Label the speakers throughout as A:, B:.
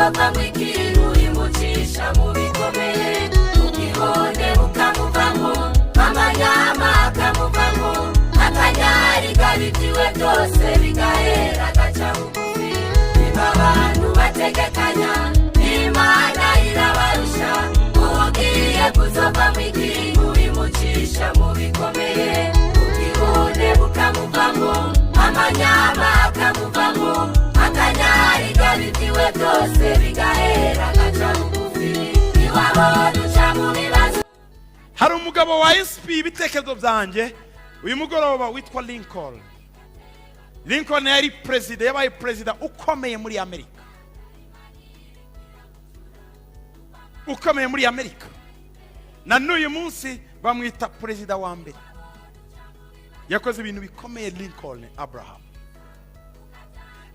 A: Kuzovamwo ikintu imucisha mu bikomeye, ubwibone bukamuvamo, amanyama akamuvamo, akanyariga bitiwe byose bigahera, agaca bugufi. Niba abantu bategekanya, Imana irabarusha. Ugiye kuzovamwo ikintu imucisha mu bikomeye, ubwibone bukamuvamo, amanyama akamuvamo, akanyariga bitiwe byose bigahera, agaca bugufi. Niwabona uca mu bibazo.
B: Hari umugabo wa inspiré ibitekerezo byanjye uyu mugoroba witwa Lincoln. Lincoln yari perezida, yabaye perezida ukomeye muri Amerika, ukomeye muri Amerika. Na n'uyu munsi bamwita perezida wa mbere. Yakoze ibintu bikomeye Lincoln Abraham.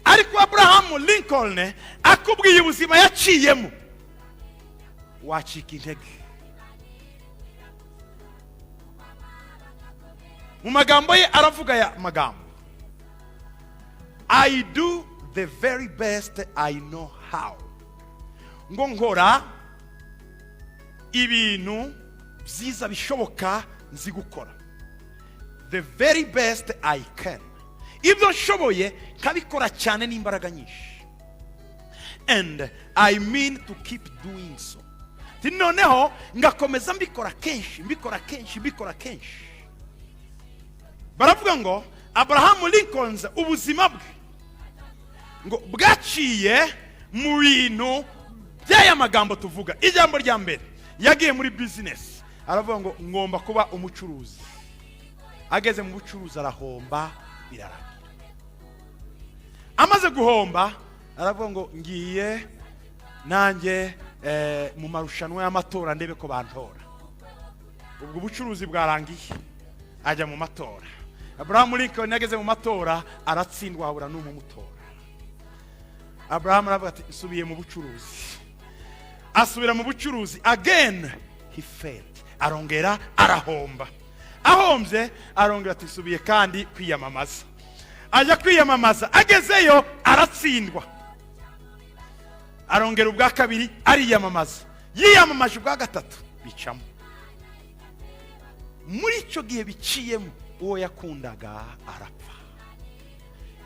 B: Ariko Abraham Lincoln akubwiye ubuzima yaciyemo, wacika intege. Mu magambo ye aravuga aya magambo: "I do the very best I know how." Ngo nkora ibintu byiza bishoboka nzi gukora. The very best I can, ibyo nshoboye nkabikora cyane n'imbaraga nyinshi. And I mean to keep doing so. Ati noneho ngakomeza mbikora kenshi, mbikora kenshi, mbikora kenshi. Baravuga ngo Abraham Lincoln ubuzima bwe ngo bwaciye mu bintu by'aya magambo tuvuga. Ijambo rya mbere, yagiye muri bizinesi, aravuga ngo ngomba kuba umucuruzi. Ageze mu bucuruzi arahomba, birarangira. Amaze guhomba aravuga ngo ngiye nanjye mu marushanwa y'amatora, ndebe ko bantora. Ubwo ubucuruzi bwarangiye, ajya mu matora. Abraham Lincoln yageze mu matora aratsindwa, habura n'umutora. Abraham aravuga ati nsubiye mu bucuruzi. Asubira mu bucuruzi, again he failed, arongera arahomba. Ahombye arongera ati nsubiye kandi kwiyamamaza. Ajya kwiyamamaza, agezeyo aratsindwa. Arongera ubwa kabiri ariyamamaza. Yiyamamaje ubwa gatatu bicamo. Muri icyo gihe biciyemo, uwo yakundaga arapfa.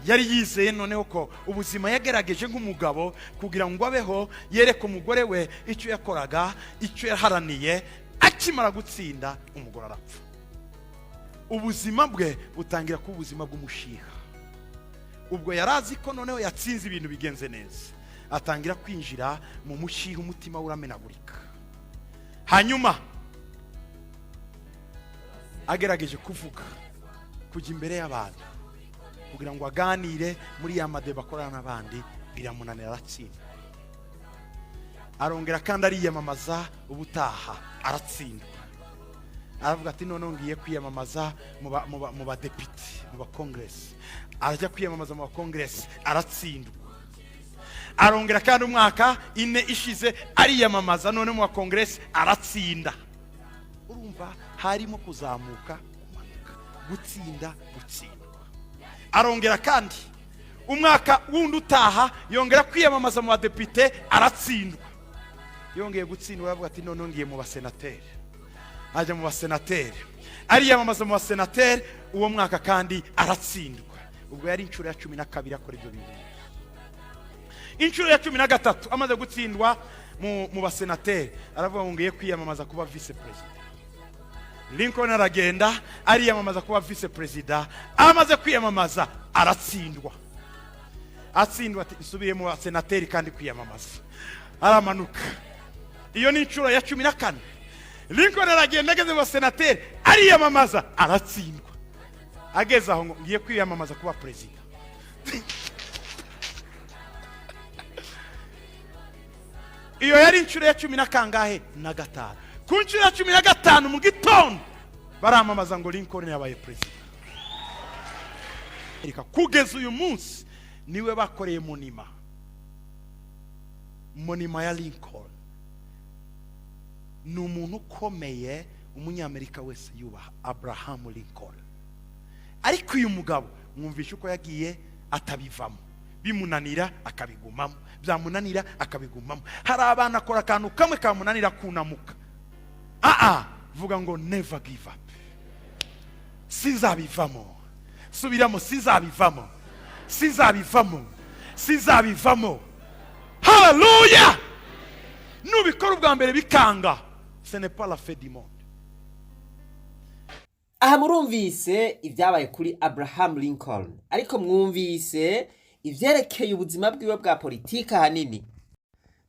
B: Yari yizeye noneho ko ubuzima yagerageje nk'umugabo kugira ngo abeho, yereke umugore we icyo yakoraga, icyo yaharaniye. Akimara gutsinda, umugore arapfa. Ubuzima bwe butangira kuba ubuzima bw'umushiha. Ubwo yari azi ko noneho yatsinze, ibintu bigenze neza, atangira kwinjira mu mushiha, umutima we uramenagurika. Hanyuma agerageje kuvuga, kujya imbere y'abantu kugira ngo aganire muri ya madeba akorana n'abandi, biramunanira, aratsinda. Arongera kandi ariyamamaza ubutaha, aratsindwa. Aravuga ati noneho ngiye kwiyamamaza mu badepite, mu bakongeresi. Arajya kwiyamamaza mu bakongeresi, aratsindwa. Arongera kandi umwaka 4 ishize ariyamamaza none mu bakongeresi, aratsinda. Urumva harimo kuzamuka, kumanuka, gutsinda, gutsindwa. Arongera kandi umwaka wundi utaha yongera kwiyamamaza mu badepite, aratsindwa. Yongeye gutsindwa, aravuga ati noneho ngiye mu basenateri. Ajya mu basenateri, ariyamamaza mu basenateri, uwo mwaka kandi aratsindwa. Ubwo yari inshuro ya 12 akora ibyo bintu. Inshuro ya 13, amaze gutsindwa mu basenateri, aravuga ngo ngiye kwiyamamaza kuba vice perezida. Lincoln aragenda ariyamamaza kuba vice perezida. Amaze kwiyamamaza aratsindwa. Atsindwa ati nsubiye mu basenateri kandi kwiyamamaza, aramanuka. Iyo ni inshuro ya 14. Lincoln aragenda, ageze mu basenateri ariyamamaza, aratsindwa. Ageze aho ngo ngiye kwiyamamaza kuba perezida. Iyo yari inshuro ya cumi na kangahe? Na gatanu. Ku nshuro ya 15 mu gitondo baramamaza ngo Lincoln yabaye perezida. Kugeza uyu munsi niwe bakoreye monument, monument ya Lincoln. Ni umuntu ukomeye umunyamerika wese yubaha, Abraham Lincoln. Ariko uyu mugabo mwumvishe uko yagiye atabivamo. Bimunanira akabigumamo, byamunanira akabigumamo. Hari abantu akora akantu kamwe kamunanira kunamuka. Aa, vuga ngo "Never give up." Sinzabivamo. Subiramo: sinzabivamo, sinzabivamo, sinzabivamo. Haleluya! Nubikora ubwa mbere bikanga, ce n'est pas la fin du monde.
C: Aha murumvise ibyabaye kuri Abraham Lincoln, ariko mwumvise ivyerekeye ubuzima bwiwe bwa politiki ahanini.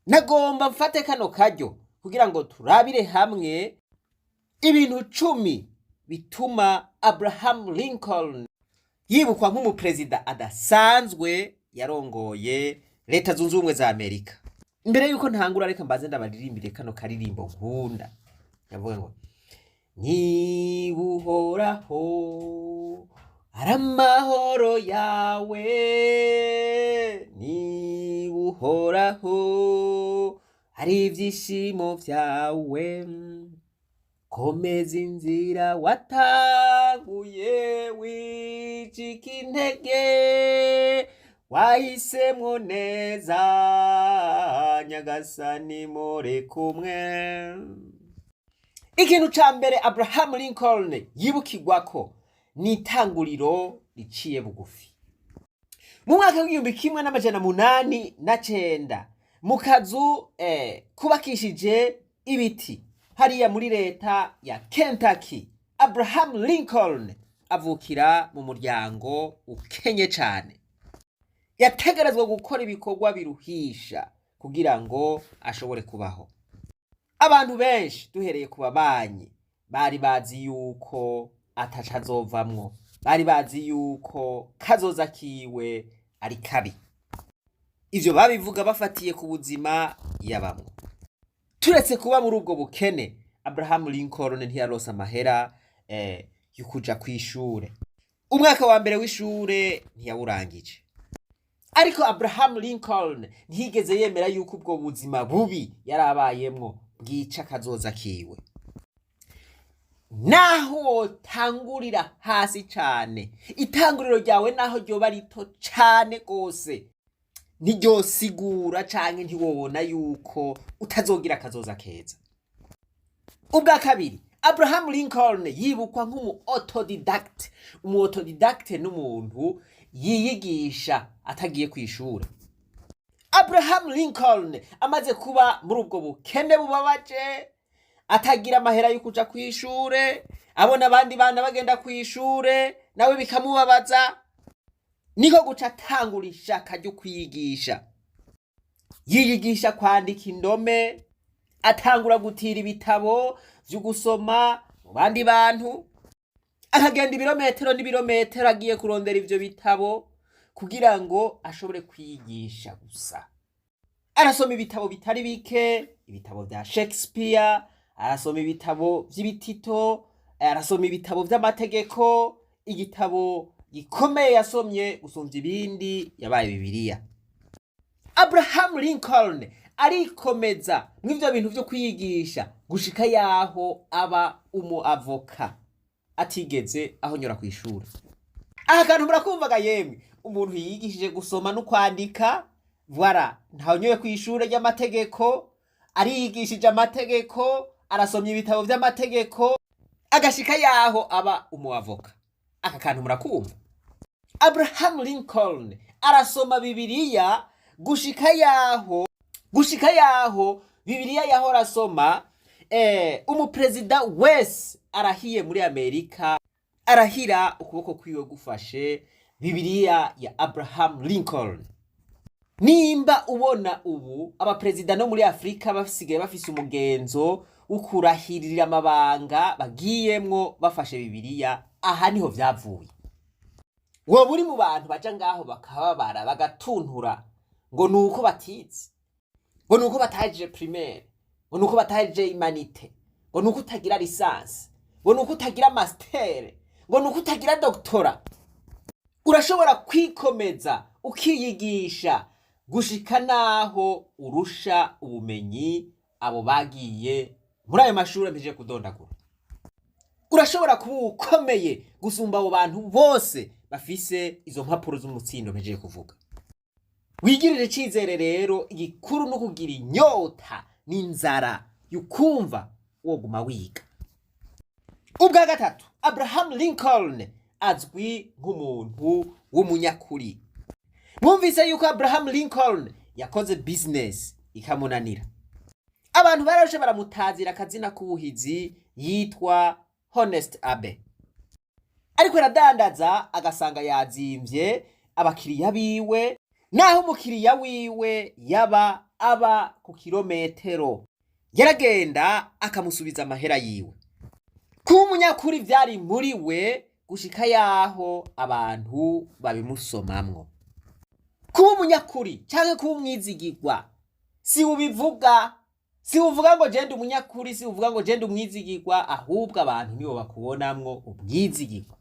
C: Nagomba mfate kano karyo kugira ngo turabire hamwe ibintu 10 bituma Abraham Lincoln yibukwa nk'umuperezida adasanzwe yarongoye Leta Zunze Ubumwe za Amerika. Mbere yuko ntangura, reka mbaze ndabaririmbire kano karirimbo nkunda. Ndavuga ngo niba Uhoraho ari amahoro yawe, niba Uhoraho ari ibyishimo byawe, komeza inzira watanguye, wicika intege, wahisemwo neza, Nyagasani muri kumwe. Ikintu ca mbere Abraham Lincoln yibukirwako ni itanguriro riciye bugufi. Mu mwaka w'1809, mu kazu kubakishije ibiti hariya muri leta ya Kentucky, Abraham Lincoln avukira mu muryango ukenye cane. Yategerezwa gukora ibikorwa biruhisha kugira ngo ashobore kubaho. Abantu benshi, duhereye ku babanyi, bari bazi yuko ataca azovamwo, bari bazi yuko kazoza kiwe ari kabi. Ivyo babivuga bafatiye ku buzima yabamwo. Turetse kuba muri ubwo bukene, Abraham Lincoln ntiyaronse amahera yo kuja kw'ishure. Umwaka wa mbere w'ishure ntiyawurangije. Ariko Abraham Lincoln ntiyigeze yemera yuko ubwo buzima bubi yari abayemwo bwica akazoza kiwe. Naho wotangurira hasi cane, itanguriro ryawe naho ryoba rito cane gose, ntiryosigura canke ntiwobona yuko utazogira akazoza keza. Ubwa kabiri, Abraham Lincoln yibukwa nk'umu autodidacte. Umu autodidacte n'umuntu yiyigisha atagiye kw'ishure. Abraham Lincoln amaze kuba muri ubwo bukene bubabaje, atagira amahera yo kuja kw'ishure, abona abandi bana bagenda kw'ishure nawe bikamubabaza, niko guca atangura ishaka ryo kwiyigisha. Yiyigisha kwandika indome, atangura gutira ibitabo vyo gusoma mu bandi bantu, akagenda ibirometero n'ibirometero agiye kurondera ivyo bitabo kugira ngo ashobore kwiyigisha gusa. Arasoma ibitabo bitari bike, ibitabo vya Shakespeare, arasoma ibitabo vy'ibitito, arasoma ibitabo vy'amategeko. Igitabo gikomeye yasomye gusumvya ibindi yabaye Bibiliya. Abraham Lincoln arikomeza mw'ivyo bintu vyo kwiyigisha gushika yaho aba umu avoka atigeze ahonyora kw'ishuri. Aha kantu murakumvaga yemwe? Umuntu yigishije gusoma no kwandika, voilà, ntahonyoye kw'ishure ry'amategeko, ariyigishije amategeko, arasomye ibitabo vy'amategeko, agashika yaho aba umu avoka. Aka kantu murakumva? Abraham Lincoln arasoma Bibiliya gushika yaho Bibiliya yahora asoma, umuperezida wese arahiye muri Amerika arahira ukuboko kwiwe gufashe Bibiliya ya Abraham Lincoln. Nimba ubona ubu abaperezida no muri Afurika basigaye bafise umugenzo wo kurahirira amabanga bagiyemwo bafashe Bibiliya, aha niho vyavuye. Woba uri mu bantu baja ngaho bakababara, bagatuntura ngo nuko batize, ngo nuko batahejeje primaire, ngo nuko batahejeje humanités, ngo nuko utagira licence, ngo nuko utagira master, ngo nuko utagira doctorat. Urashobora kwikomeza ukiyigisha gushika naho urusha ubumenyi abo bagiye muri ayo mashuri mpejeje kudondagura. Urashobora kuba ukomeye gusumba abo bantu bose bafise izo mpapuro z'umutsindo mpejeje kuvuga. Wigirire icizere rero. Igikuru no kugira inyota n'inzara yukumva woguma wiga. Ubwa gatatu, Abraham Lincoln azwi nk'umuntu w'umunyakuri. Mwumvise yuko Abraham Lincoln yakoze business ikamunanira. Abantu bararushe baramutazira akazina k'ubuhizi yitwa Honest Abe. Ariko aradandaza, agasanga yazimvye abakiriya biwe, naho umukiriya wiwe yaba aba ku kirometero, yaragenda akamusubiza amahera yiwe. Kuba umunyakuri vyari muri we gushika yaho abantu babimusomamwo. Kuba umunyakuri canke kuba umwizigirwa, si ubivuga, si uvuga ngo jenda umunyakuri, si uvuga ngo jenda umwizigirwa, ahubwo abantu nibo bakubonamwo ubwizigirwa.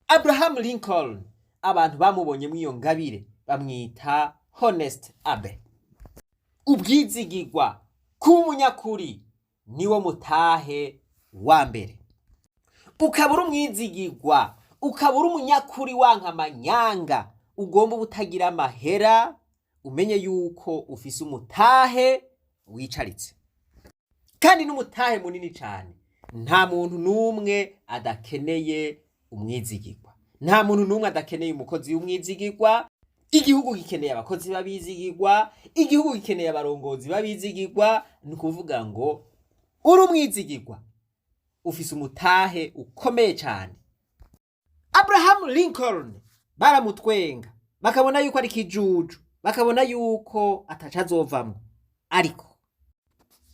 C: Abraham Lincoln, abantu bamubonyemwo iyo ngabire, bamwita Honest Abe. Ubwizigirwa, kuba umunyakuri niwo mutahe wa mbere. Ukaba uri umwizigirwa, ukaba uri umunyakuri, wanka amanyanga, ugomba ubutagira amahera, umenye yuko ufise umutahe wicaritse, kandi n'umutahe munini cyane. Nta muntu n'umwe adakeneye umwizigirwa, nta muntu n'umwe adakeneye umukozi w'umwizigirwa. Igihugu gikeneye abakozi b'abizigirwa, igihugu gikeneye abarongozi b'abizigirwa. Ni ukuvuga ngo uri umwizigirwa, ufise umutahe ukomeye cyane. Abraham Lincoln baramutwenga, bakabona yuko ari ikijuju, bakabona yuko ataca azovamwo, ariko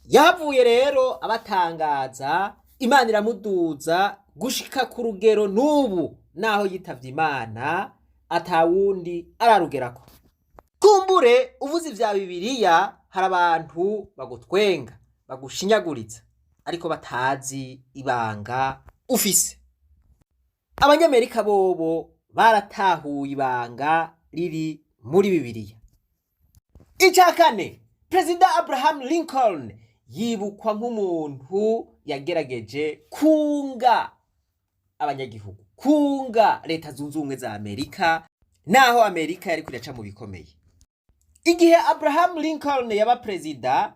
C: yahavuye rero abatangaza. Imana iramuduza gushika ku rugero n'ubu, naho yitavye Imana, atawundi ararugerako. Kumbure uvuze ivya Bibiliya, hari abantu bagutwenga, bagushinyaguriza, ariko batazi ibanga ufise. Abanyamerika bobo baratahuye ibanga riri muri Bibiliya. Icya kane, Perezida Abraham Lincoln yibukwa nk'umuntu yagerageje kunga abanyagihugu, kunga Leta Zunze Ubumwe za Amerika, naho Amerika yari kuraca mu bikomeye. Igihe Abraham Lincoln yaba perezida,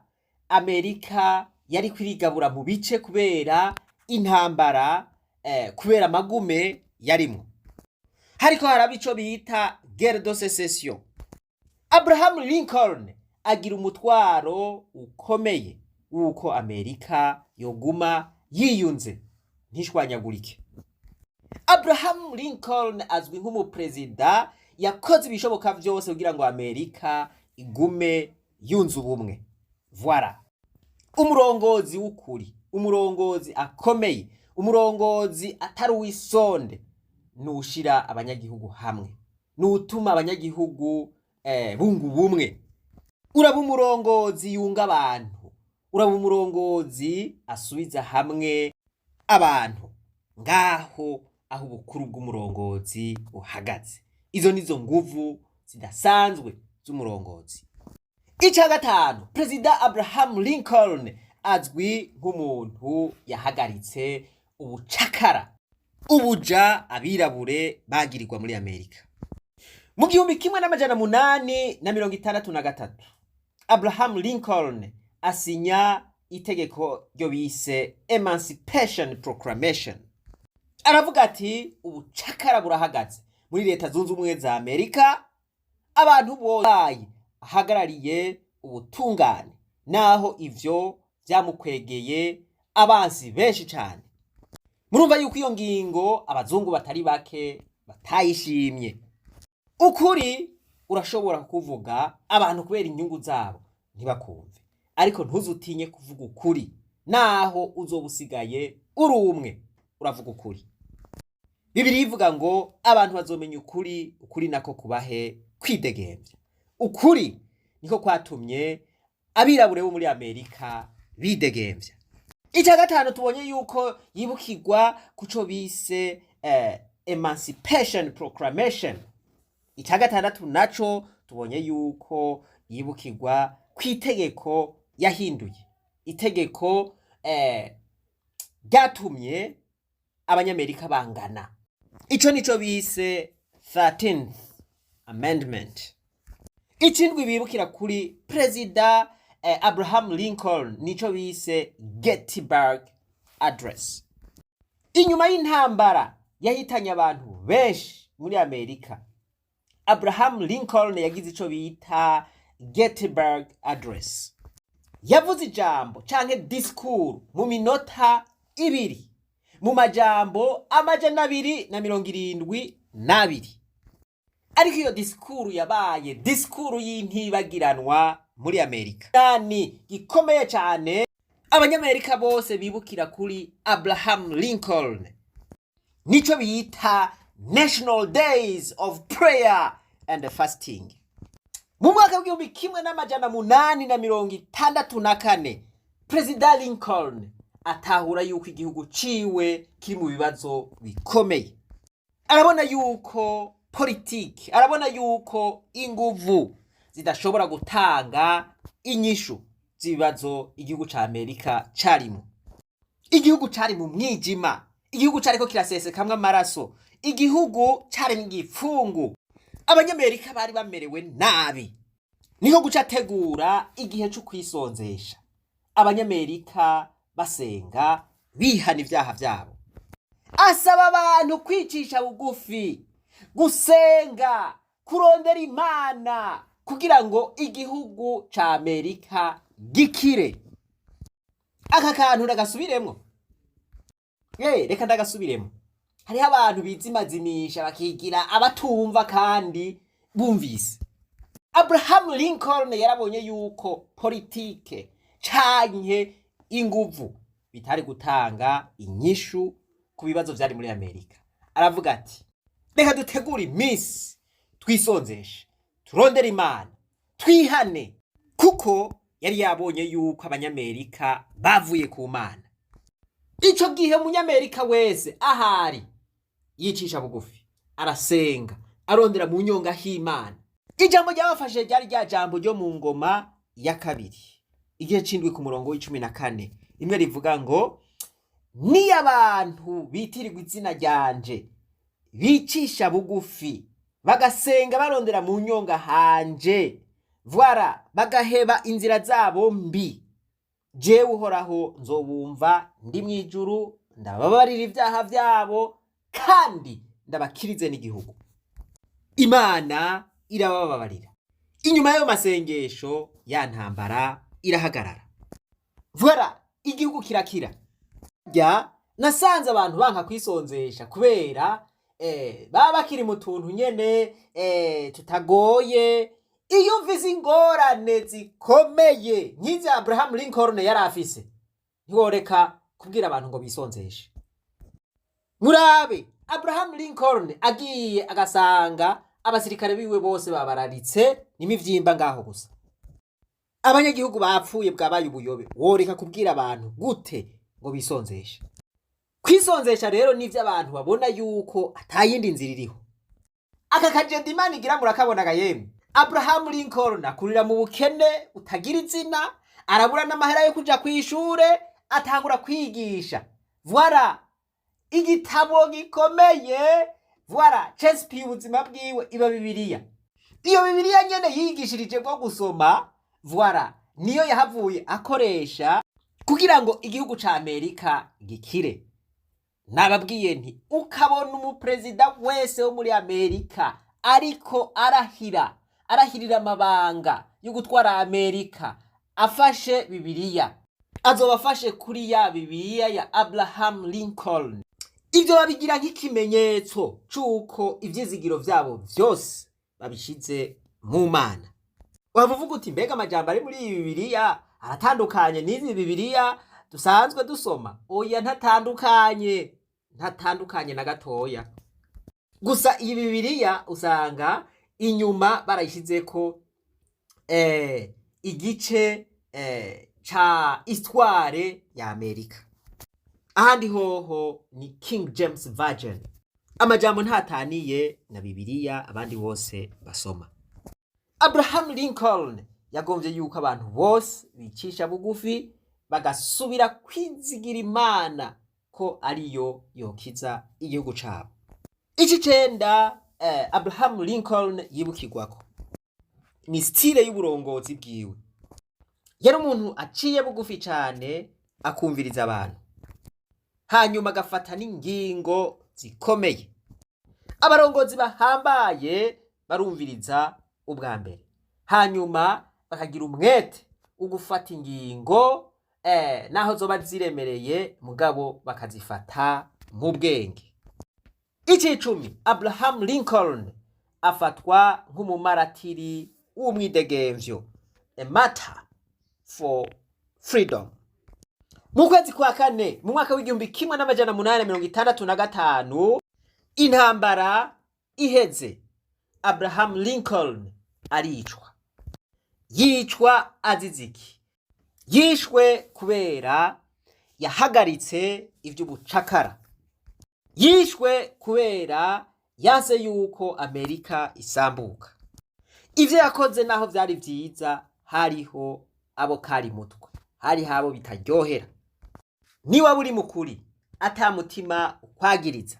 C: Amerika yari kwirigabura mu bice kubera intambara, kubera amagume yarimwo. Hariko haraba ico bita guerre de sécession. Abraham Lincoln agira umutwaro ukomeye w'uko Amerika yoguma yiyunze, ntishwanyagurike. Abraham Lincoln azwi nk'umuperezida yakoze ibishoboka vyose kugira ngo Amerika igume yunze ubumwe. Voilà umurongozi w'ukuri, umurongozi akomeye, umurongozi atari uw'isonde, nuwushira abanyagihugu hamwe, nuwutuma abanyagihugu bunga ubumwe. Uraba umurongozi yunga abantu, uraba umurongozi asubiza hamwe abantu. Ngaho aho ubukuru bw'umurongozi buhagaze. Izo nizo nguvu zidasanzwe z'umurongozi. Icya gatanu, Perezida Abraham Lincoln azwi nk'umuntu yahagaritse ubucakara, ubuja abirabure bagirirwa muri Amerika. Mu 1863, Abraham Lincoln asinya itegeko ryo bise Emancipation Proclamation. Aravuga ati: "Ubucakara burahagaze muri Leta Zunze Ubumwe za Amerika." Abantu bose ahagarariye ubutungane, naho ivyo vyamukwegeye abansi benshi cane. Murumva yuko iyo ngingo abazungu batari bake batayishimye. Ukuri urashobora kuvuga, abantu kubera inyungu zabo ntibakumve, ariko ntuzutinye kuvuga ukuri. Naho uzoba usigaye uri umwe, uravuga ukuri. Bibiliya ivuga ngo abantu bazomenya ukuri, ukuri nako kubahe kwidegemvya. Ukuri niko kwatumye abirabure bo muri Amerika bidegemvya. Icya gatanu, tubonye yuko yibukirwa kuco bise Emancipation Proclamation. Icya gatandatu naco, tubonye yuko yibukirwa ku itegeko yahinduye, itegeko ryatumye abanyamerika bangana. Ico nico bise 13th Amendment. Ikindwi bibukira kuri Perezida Abraham Lincoln nico bise Gettysburg Address. Inyuma y'intambara yahitanye abantu benshi muri Amerika, Abraham Lincoln yagize ico bita Gettysburg Address. Yavuze ijambo canke disikuru mu minota 2 mu majambo 272. Ariko iyo disikuru yabaye disikuru y'intibagiranwa muri Amerika, ni gikomeye cyane. Abanyamerika bose bibukira kuri Abraham Lincoln nico bita National Days of Prayer and Fasting. Mu mwaka w'1864, Perezida Lincoln atahura yuko igihugu ciwe kiri mu bibazo bikomeye. Arabona yuko politiki, arabona yuko inguvu zidashobora gutanga inyishu z'ibibazo igihugu ca Amerika carimo. Igihugu cari mu mwijima, igihugu cariko kirasesekamwo amaraso, igihugu cari mu gipfungu, Abanyamerika bari bamerewe nabi. Niho guca ategura igihe co kwisonzesha, Abanyamerika basenga bihana ibyaha vyabo. Asaba abantu kwicisha bugufi, gusenga, kurondera Imana kugira ngo igihugu ca Amerika gikire. Aka kantu ndagasubiremwo. Reka ndagasubiremo. Hariho abantu bizimazimisha bakigira abatumva kandi bumvise. Abraham Lincoln yarabonye yuko politike canke inguvu bitari gutanga inyishu ku bibazo vyari muri Amerika. Aravuga ati: "Reka dutegure iminsi twisonzeshe, turondere Imana, twihane," kuko yari yabonye yuko Abanyamerika bavuye ku Mana. Ico gihe Umunyamerika wese ahari yicisha bugufi, arasenga, arondera mu nyonga h'Imana. Ijambo ryabafashe ryari rya jambo ryo mu Ngoma ya Kabiri, igihe c'indwi, ku murongo w'14, imwe rivuga ngo: "Niyo abantu bitirirwa izina ryanje bicisha bugufi, bagasenga barondera mu nyonga hanje, voilà, bagaheba inzira zabo mbi, jewe Uhoraho nzobumva ndi mw'ijuru, ndababarira ibyaha byabo kandi ndabakirize n'igihugu." Imana irabababarira. Inyuma y'ayo masengesho, ya ntambara irahagarara, voilà, igihugu kirakira. Rya nasanze abantu banka kwisonzesha kubera baba bakiri mu tuntu nyene tutagoye. Iyo mvize ingorane zikomeye nk'izi Abraham Lincoln yari afise, ntiworeka kubwira abantu ngo bisonzeshe. Murabe Abraham Lincoln agiye agasanga abasirikare biwe bose babararitse n'imivyimba ngaho gusa, abanyagihugu bapfuye, bwabaye ubuyobe. Woreka kubwira abantu gute ngo bisonzeshe? Kwisonzesha rero nivyo abantu babona yuko atayindi nzira iriho. Aka kajenda Imana igira murakabona yemwe. Abraham Lincoln akurira mu bukene utagira izina, arabura n'amahera yo kuja kw'ishure, atangura kwigisha. Voilà, igitabo gikomeye, voilà, c'inspiye ubuzima bwiwe iba Bibiliya. Iyo Bibiliya nyene yigishirije bwo gusoma, voilà, niyo yahavuye akoresha kugira ngo igihugu ca Amerika gikire. Nababwiye nti ukabona umuperezida wese wo muri Amerika ariko arahira, arahirira amabanga yo gutwara Amerika afashe Bibiliya, azoba afashe kuri ya Bibiliya ya Abraham Lincoln. Ibyo babigira nk'ikimenyetso c'uko ivyizigiro vyabo vyose babishize mu Mana. Waba uvuga uti: "Mbega amajambo ari muri iyi Bibiliya aratandukanye n'izi Bibiliya dusanzwe dusoma?" Oya, ntatandukanye, ntatandukanye na gatoya. Gusa iyi Bibiliya usanga inyuma barayishizeko igice ca histoire ya Amerika. Ahandi hoho ni King James Version. Amajambo ntataniye na Bibiliya abandi bose basoma. Abraham Lincoln yagombye yuko abantu bose bicisha bugufi, bagasubira kwizigira Imana ko ariyo yokiza igihugu cabo. Iki cenda Abraham Lincoln yibukirwako Ni style y'uburongozi bwiwe. Yari umuntu aciye bugufi cyane, akumviriza abantu, hanyuma agafata n'ingingo zikomeye. Abarongozi bahambaye barumviriza ubwa mbere, hanyuma bakagira umwete wo gufata ingingo, naho zoba ziremereye, mugabo bakazifata mu bwenge. Icicumi, Abraham Lincoln afatwa nk'umumaratiri w'umwidegemvyo, a martyr for freedom. Mu kwezi kwa kane mu mwaka w'1865, intambara iheze, Abraham Lincoln aricwa. Yicwa azize iki? Yishwe kubera yahagaritse ivy'ubucakara. Yishwe kubera yanse yuko Amerika isambuka. Ivyo yakoze, naho vyari vyiza, hariho abo kari mutwe, hariho abo bitaryohera. Niba uri mukuri ata mutima ukwagiriza,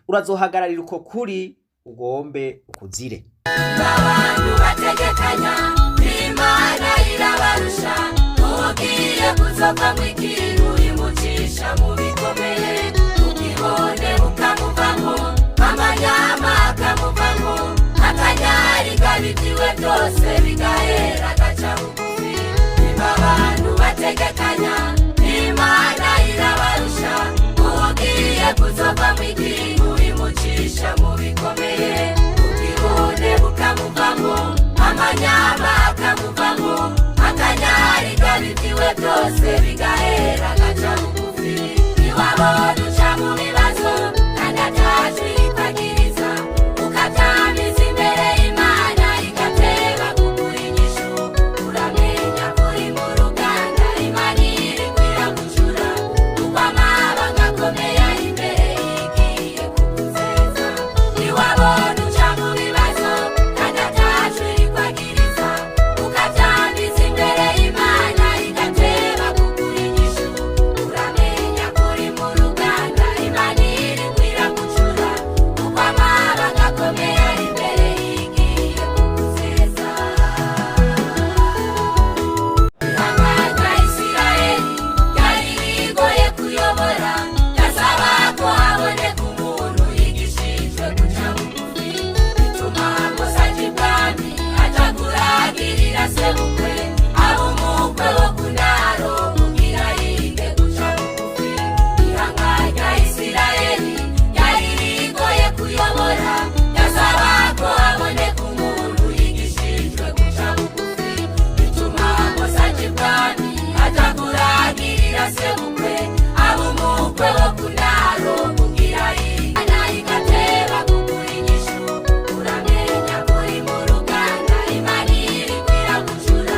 C: urazohagararira uko kuri, ugombe ukuzire.
A: Abantu bategekanya, Imana irabarusha. Ugiye kuzoka mw'ikintu imucisha mu bikomeye, ukibone bukamuvamo, amanyama akamuvamo, akanyari kabitiwe byose bigahera, agaca bugufi. Niba abantu bategekanya, Imana irabarusha. Ugiye kuzoka mw'ikintu imucisha mu bikomeye, ubwibone bukamuvamo, amanyama akamuvamo, akanyari kabitiwe byose bigahera, agaca bugufi. Iwabona uca mu bibazo kandi atacwipagiriza, ukabyamiza imbere y'Imana, igateba kuguha inyishu, uramenya kuri mu ruganda Imana iriko iragucura, kuko amabanga akomeye ari imbere igiye kuguzeza. Iwabona uca mu bibazo kandi atacwipagiriza, ukabyamiza imbere y'Imana, igateba kuguha inyishu, uramenya kuri mu ruganda Imana iriko iragucura, kuko amabanga akomeye ari imbere igiye kuguzeza. Ihangana Isirayeli ryari rigoye kuyobora, yasaba ko haboneka umuntu yigishijwe guca bugufi. Bituma Mose aja ibwami, aja kuragirira sebukwe, aba umukwe wo kunaro kugira yige guca bugufi. Ihanga rya Isirayeli ryari rigoye kuyobora, yasaba ko haboneka umuntu yigishijwe guca bugufi. Bituma Mose aja ibwami, aja kuragirira sebukwe, aba umukwe wo kunaro kugira yige. Igateba kuguha inyishu, uramenya kuri mu ruganda Imana iriko iragucura,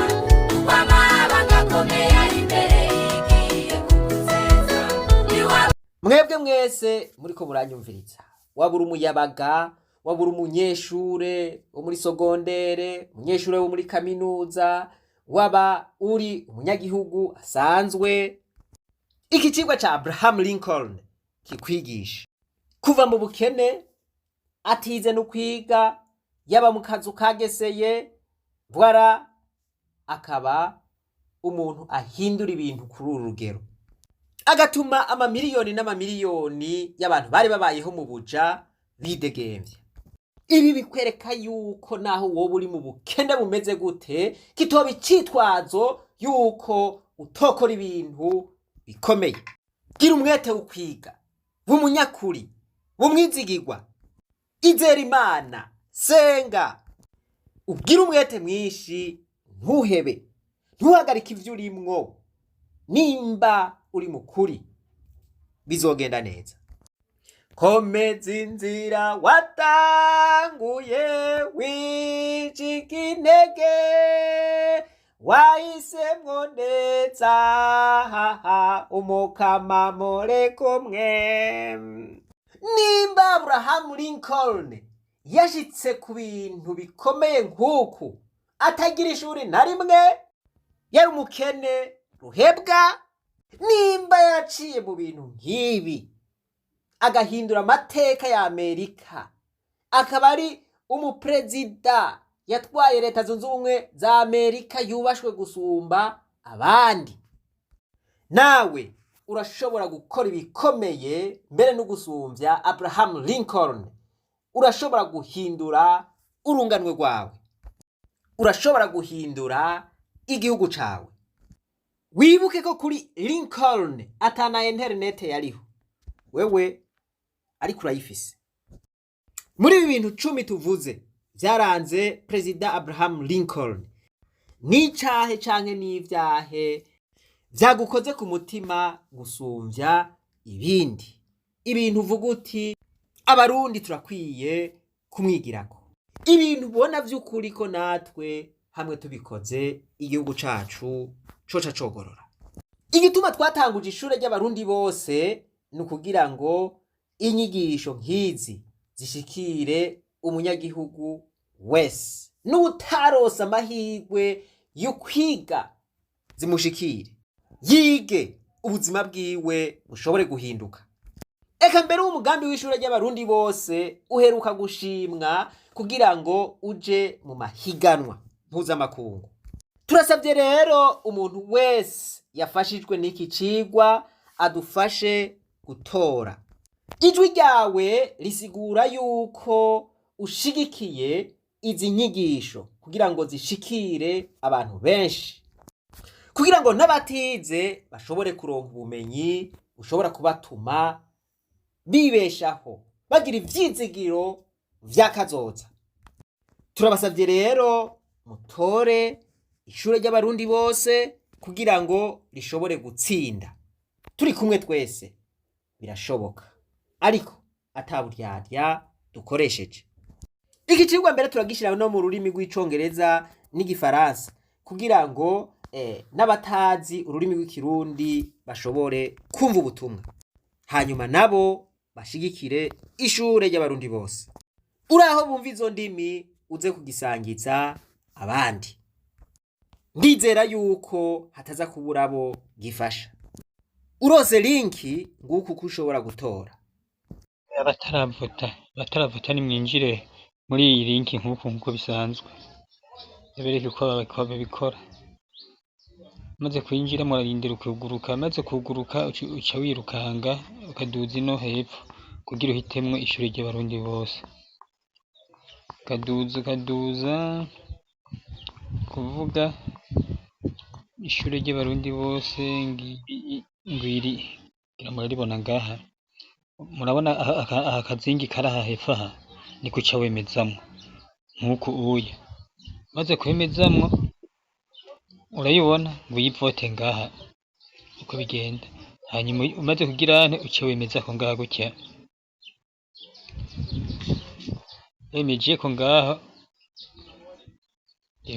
A: kuko amabanga akomeye ari imbere igiye kuguzeza.
C: Mwebwe mwese muriko muranyumviriza, wabura umuyabaga, wabura umunyeshure wo muri secondaire, umunyeshure wo muri kaminuza, waba uri umunyagihugu asanzwe, iki cigwa ca Abraham Lincoln kikwigisha kuva mu bukene, atize no kwiga, yaba mu kazu kageseye bwara, akaba umuntu ahindura ibintu kuri uru rugero, agatuma amamiliyoni n'amamiliyoni y'abantu bari babayeho mu buja bidegemvya. Ibi bikwereka yuko naho wowe uri mu bukene bumeze gute, kitoba icitwazo yuko utokora ibintu bikomeye. Gira umwete wo kwiga, b'umunyakuri, b'umwizigirwa, izera Imana, senga, ubwire umwete mwinshi, ntuhebe, ntuhagarike ivyo urimwo. Nimba uri mukuri, bizogenda neza. Komeza inzira watanguye, wicika intege, wahisemwo neza, Umukama muri kumwe. Nimba Abraham Lincoln yashitse ku bintu bikomeye nk'uku, atagira ishuri na rimwe, yari umukene ruhebwa, nimba yaraciye mu bintu nk'ibi agahindura amateka ya Amerika, akaba ari umuperezida yatwaye Leta Zunze Ubumwe za Amerika yubashwe gusumba abandi. Nawe urashobora gukora ibikomeye mbere no gusumbya Abraham Lincoln. Urashobora guhindura urunganwe rwawe, urashobora guhindura igihugu cawe. Wibuke ko kuri Lincoln atana interinete yariho, wewe ariko urayifise. Muri ibi bintu 10 tuvuze byaranze Perezida Abraham Lincoln, n'icahe canke n'ivyahe vyagukoze ku mutima gusumbya ibindi? Ibintu uvuga uti abarundi turakwiye kumwigirako, ibintu ubona vy'ukuri ko natwe hamwe tubikoze igihugu cacu coca cogorora. Igituma twatanguje ishure ry'abarundi bose ni ukugira ngo inyigisho nk'izi zishikire umunyagihugu wese, n'utarose amahirwe yo kwiga zimushikire, yige ubuzima bwiwe bushobore guhinduka. Eka mbere w'umugambi w'ishure ry'abarundi bose uheruka gushimwa kugira ngo uje mu mahiganwa mpuzamakungu. Turasabye rero umuntu wese yafashijwe n'iki cigwa adufashe gutora. Ijwi ryawe risigura yuko ushigikiye izi nyigisho kugira ngo zishikire abantu benshi, kugira ngo n'abatize bashobore kuronka ubumenyi bushobora kubatuma bibeshaho, bagira ivyizigiro vy'akazoza. Turabasabye rero mutore ishure ry'abarundi bose kugira ngo rishobore gutsinda. Turi kumwe twese birashoboka, ariko ataburyarya dukoresheje. Iki cigwa mbere turagishira no mu rurimi rw'icongereza n'igifaransa kugira ngo n'abatazi ururimi rw'ikirundi bashobore kumva ubutumwa, hanyuma nabo bashigikire ishure ry'abarundi bose. Uraho bumva izo ndimi uze kugisangiza abandi. Ndizera yuko hataza kubura abo gifasha. Urose linki nguku uko ushobora gutora.
D: Abataravota, abataravota nimwinjire muri iyi linki nk'uku nk'uko bisanzwe, ndabereke uko babikora. Maze kwinjira murarindira ukuguruka, maze kuguruka uca wirukanga ukaduza ino hepfo kugira uhitemwo ishure ry'abarundi bose, ukaduza ukaduza kuvuga ishure ry'abarundi bose ngwiri, ngira muraribona ngaha, murabona aha kazingi kari aha hepfo aha, niko uca wemezamwo nkuku uya, maze kwemezamwo urayibona nguyi vote ngaha uko bigenda, hanyuma umaze kugira ante uce wemezako ngaha gutya, wemejeko ngaha,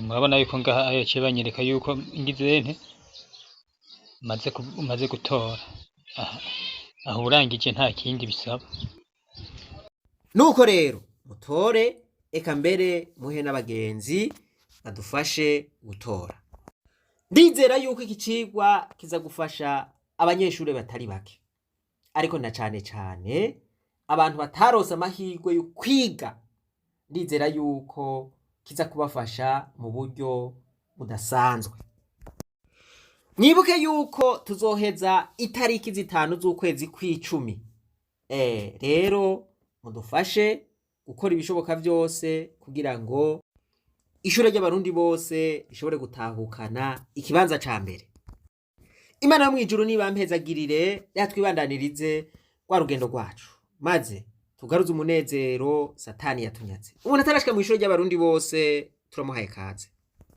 D: murabona yuko ngaha aho yaciye banyereka yuko ngize nte maze gutora, aho urangije nta kindi bisaba.
C: Nuko rero mutore, eka mbere muhe n'abagenzi badufashe gutora. Ndizera yuko iki cigwa kiza gufasha abanyeshuri batari bake, ariko na cane cane abantu batarose amahirwe yo kwiga. Ndizera yuko kiza kubafasha mu buryo budasanzwe. Mwibuke yuko tuzoheza itariki 5 z'ukwezi kw'icumi. Rero mudufashe gukora ibishoboka vyose kugira ngo ishure ry'abarundi bose rishobore gutahukana ikibanza ca mbere. Imana yo mw'ijuru nibampezagirire, yatwibandanirize rwa rugendo rwacu, maze tugaruze umunezero satani yatunyaze. Umuntu atarashika mw'ishure ry'abarundi bose turamuhaye kaze.